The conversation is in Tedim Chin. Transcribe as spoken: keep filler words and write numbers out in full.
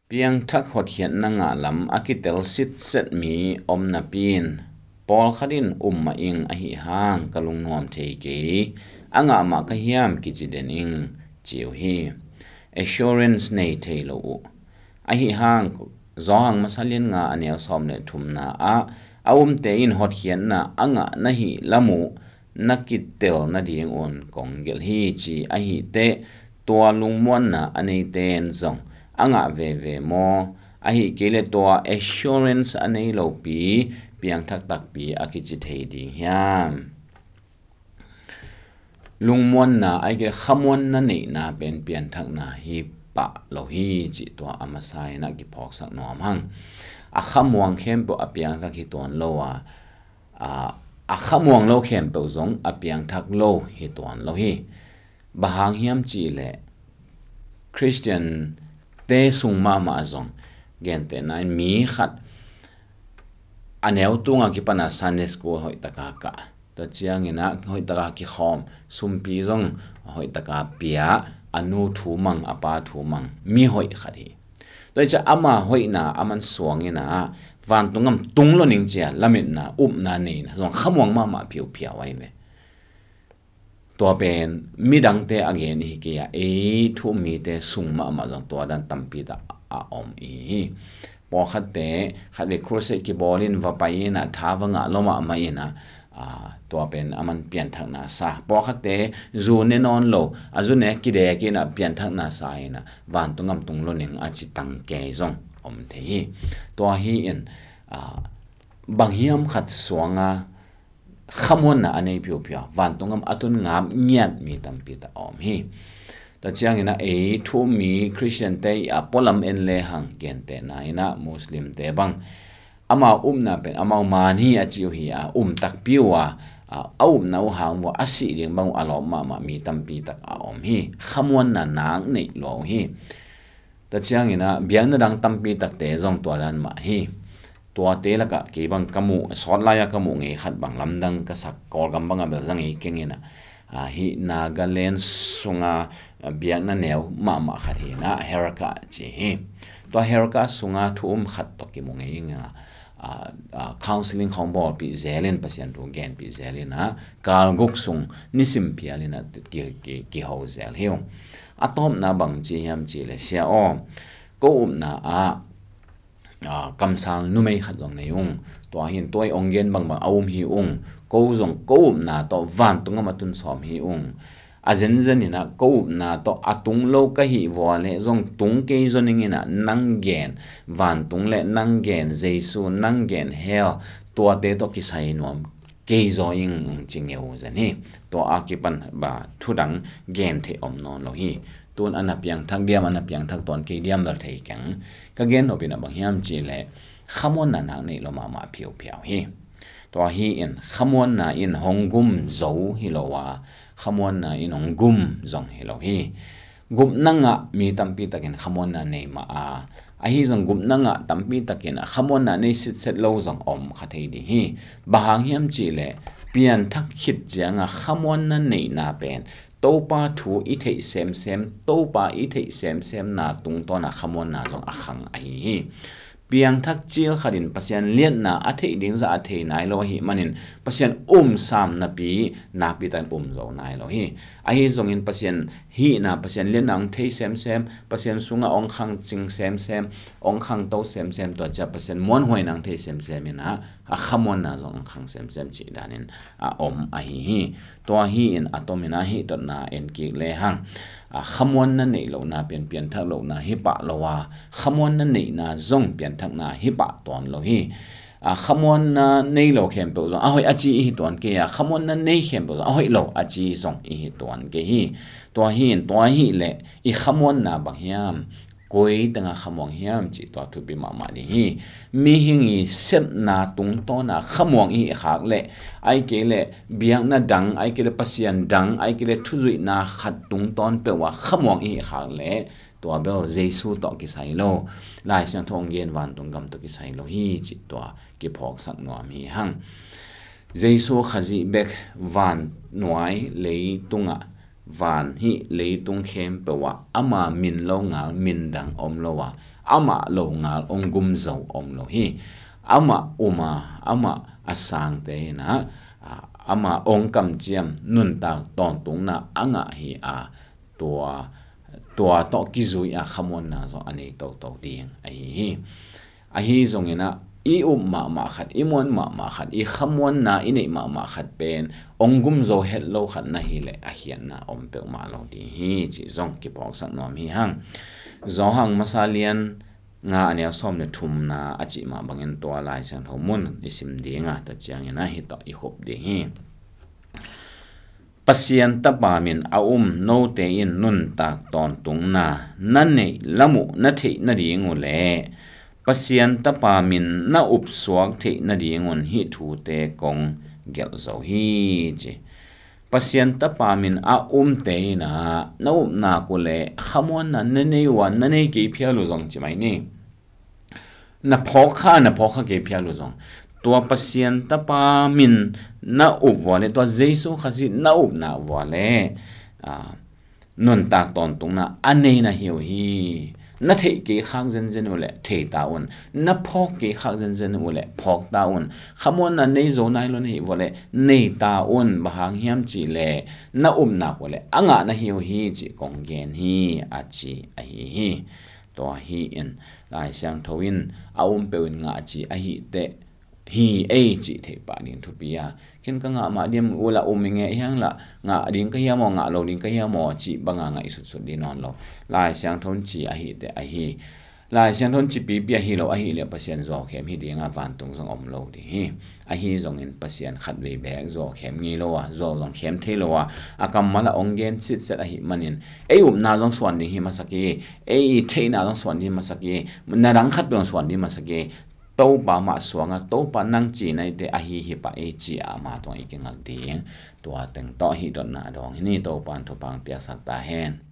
Piangthak hotkhiatna ngah lam a kitel sitset mi om napi in, pawlkhat in um mah ing ahi hang ka lungnuam thei kei, a ngah mah ka hiam kici den ing, ci uh hi. Assurance nei thei lo uh. Ahi hang, Zawhang masa lian nga a neu sawm le thumna ah, a umte in hotkhiatna a ngah na hih lam uh na kitel nading un kong gelh hi, ci ahi teh, tua lungmuanna a neite in zong a ngah veve maw? Ahi kei leh tua assurance a nei lopi piangthak takpi a kici thei ding hiam? Lungmuanna, ahi kei leh khamuanna neihna pen pianthakna hi pah lo hi, cih tua a masa in a kiphawksak nuam hang. A khamuang khempeuh a piangthak hi tuan lo a, a, a khamuang lo khempeuh zong a piangthak lo hi tuan lo hi. Bang hang hiam cih leh Khristian te sung mahmah ah zong, gentehna in mi khat a neu tunga kipan a Sunday school hoih taka kah, tua ciangin a hoih taka kikhawm, sumpi zong hoih taka pia, a nu thu mang, a pa thu mang, mi hoih khat hi. Tua hi ciang ama hoihna a man suang in a, vantung gam tung lo ning ci a lametna, upna neihna zong khamuang mahmah phiuphiau ahi ve. Tua pen midangte a gen hi kei a, ei thu-um mite sung mahmah zong tua dan tampi tak a om i hi. Pawlkhatte khatvei crusade kibawl in va pai in a, tha va ngah lo mahmah in a, a, tua pen a man pianthakna sa. Pawlkhatte zu ne nawn lo, a zu ne kidek in a pianthakna sa in a, vantung gam tung lo ning a ci tang kei zong om thei hi. Tua hi in, a, bang hiam khat suang a, khamuanna a nei phiuphiau, vantung gam a tun ngap ngiat mi tampi tak a om hi. Tua ciangin a, ei thu-um mi Khristiante i a pualam en le hang, gentehna in a Muslimte bang, amau upna pen amau maan hi a ci uh hi a, um takpi uh a, a, a upna uh hang vua a sih ding bang uh a lawp mahmah mi tampi tak a om hi. Khamuanna nak neih lua uh hi. Tua ciangin a, biakna dang tampi takte zong tua dan mah hi. Tuate lakah kei bang ka muh, sawt lai-a ka muh ngei khat bang lamdang ka sak, Kawlgam bangah bel za ngei keng in a, a, hih Nagaland sunga, a, biakna neu mahmah khat hi in a, Herka ci hi. Tua Herka sunga thu-um khat tawh kimu ngei ing a, a, a, counseling khawng bawlpih zel in, Pasian thu genpih zel in a, kal guk sung nisim phial in a ki, ki, kiho zel hi ung. A tawpna bang ci hiam cih leh, "Sia aw, ko upna ah, a, kamsang numei khat zong nei ung. Tua hi in tua i ong gen bangbang a um hi ung. Ko zong ko upna tawh vantung gam a tun sawm hi ung. A zenzen in a ko upna tawh a tung lo ka hih vua leh zong tung kei zaw ning in a, nang gen vantung leh nang gen Jesu, nang gen hell, tuate tawh kisai nuam kei zaw ing," ci ngeu zen hi. Tua a kipan ba thudang gen theih om nawn lo hi. Tun a na piangthak diam, a na piangthak tawn kei diam bel thei keng. Ka gen nop in a bang hiam cih leh khamuanna nak neih lo mahmah phiuphiau hi. Tua hi in khamuanna in hong gum zo hi lo a, khamuanna in hong gum zong hi lo hi. Gupna ngah mi tampi takin khamuanna nei mah a, ahi zong gupna ngah tampi takin a khamuanna nei sitset lo zong om kha thei ding hi. Bang hang hiam cih leh pianthak khit ciang a khamuanna neihna pen Topa thu i theih semsem, Topa i theih semsemna tungtawn a khamuanna zong a khang ahi hi. Piangthak cil khat in Pasian liatna a theih ding zah a thei nai lo ahih manin Pasian um sam napi nakpi takin um zo nai lo hi. Ahi zongin Pasian hihna, Pasian liatna hong thei semsem, Pasian sungah hong khang cing semsem, hong khangto semsem, tua ciang Pasian muanhuaina hong thei semsem in a, a khamuanna zong hong khang semsem cih danin a om ahi hi. Tua hi in a tom in a hih totna en kik le hang, a khamuanna neih lohna pen pianthak lohna hi pah lo a, khamuanna neihna zong pianthakna hi pah tuan lo hi. A khamuanna nei lo khempeuh zong a hoih a ci i hi tuan kei a, khamuanna nei khempeuh zong a hoih lo a ci zong i hi tuan kei hi. Tua hi in tua hi leh i khamuanna bang hiam? Koi tengah khamuang hiam cih tua thupi mahmah ding hi. Mihing i sepna tungtawn a khamuang i hih khak leh, ahih kei leh biakna dang, ahih kei leh Pasian dang, ahih kei leh thuzuihna khat tungtawn peuh a khamuang i hih khak leh, tua bel Jesu tawh kisai lo, Lai Siangtho hong gen vantung gam tawh kisai lo hi cih tua kiphawksak nuam hi hang. Jesu Khazih bek vannuai leitungah van hih leitung khempeuh ah ama min lo ngal min dang om lo a, amah lo ngal hong gumzo om lo hi. Amah um a, amah a sangte in ah, a, amah hong kamciam nuntak tawntungna a ngah hi a, tua, tua tawh kizui a khamuanna zong a nei toto ding ahi hi. Ahi zongin ah, i up mahmah khat, i muan mahmah khat, i khamuanna i neih mahmah khat pen hong gumzo het lo khat na hi leh a khiatna om peuhmah lo ding hi cih zong kiphawksak nuam hi hang. Johan masa lian nga a neu sawm le thumna a cih mah bangin tua Lai Siangtho mun i sim ding a, tua ciangin ah hih tawh i khup ding hi. Pasian Tapa min a um note in nuntak tawntungna na neih lam uh na theih nading uh leh Pasian Tapa min na upsuak theih nadingun hih thute kong gelh zo hi ci. Pasian Tapa min a umte in ah na upna uh leh khamuanna na nei uh a, na nei kei phial uh zong ci mai ni. Na phawk kha, na phawk kha kei phial uh zong, tua Pasian Tapa min na up vua leh, tua Jesu Khazih na upna vua leh, a, nuntak tawntungna a nei na hi uh hi. Na theih kei khak zenzen uh leh thei ta un. Na phawk kei khak zenzen uh leh phawk ta un. Khamuanna nei zo nai lo na hih vua leh nei ta un. Bang hang hiam cih leh na upna uh leh a ngah na hi uh hi cih kong gen hi, a ci ahi hi. Tua hi in Lai Siangtho in a um peuh in ngah ci ahi teh hi ei cih theih pah ding thupi a. Khin ka ngah mah diam, ula um i ngeh hiang lah, ngah ding ka hiam aw, ngah lo ding ka hiam aw cih banga ngaih sutsut ding nawn lo. Lai Siangtho in ci ahi teh ahi. Lai Siangtho in ci pipi ahi lo ahih leh Pasian zuau khem hi ding a, vantung zong om lo ding hi. Ahi zongin Pasian khatvei beek zuau khem ngei lo a, zuau zong khem thei lo a, a kammal ah hong gen sitset ahih manin ei upna zong suan ding hi masa kei, ei theihna zong suan ding hi masa kei, na dang khat peuh zong suan ding hi masa kei. Topa mah suang a, Topa nang ci nai teh ahi hi pah ei ci a, ama tungah i kingak ding. Tua teng tawh hih dotna dawng hi ni. Topa in thupha hong piaksak ta hen.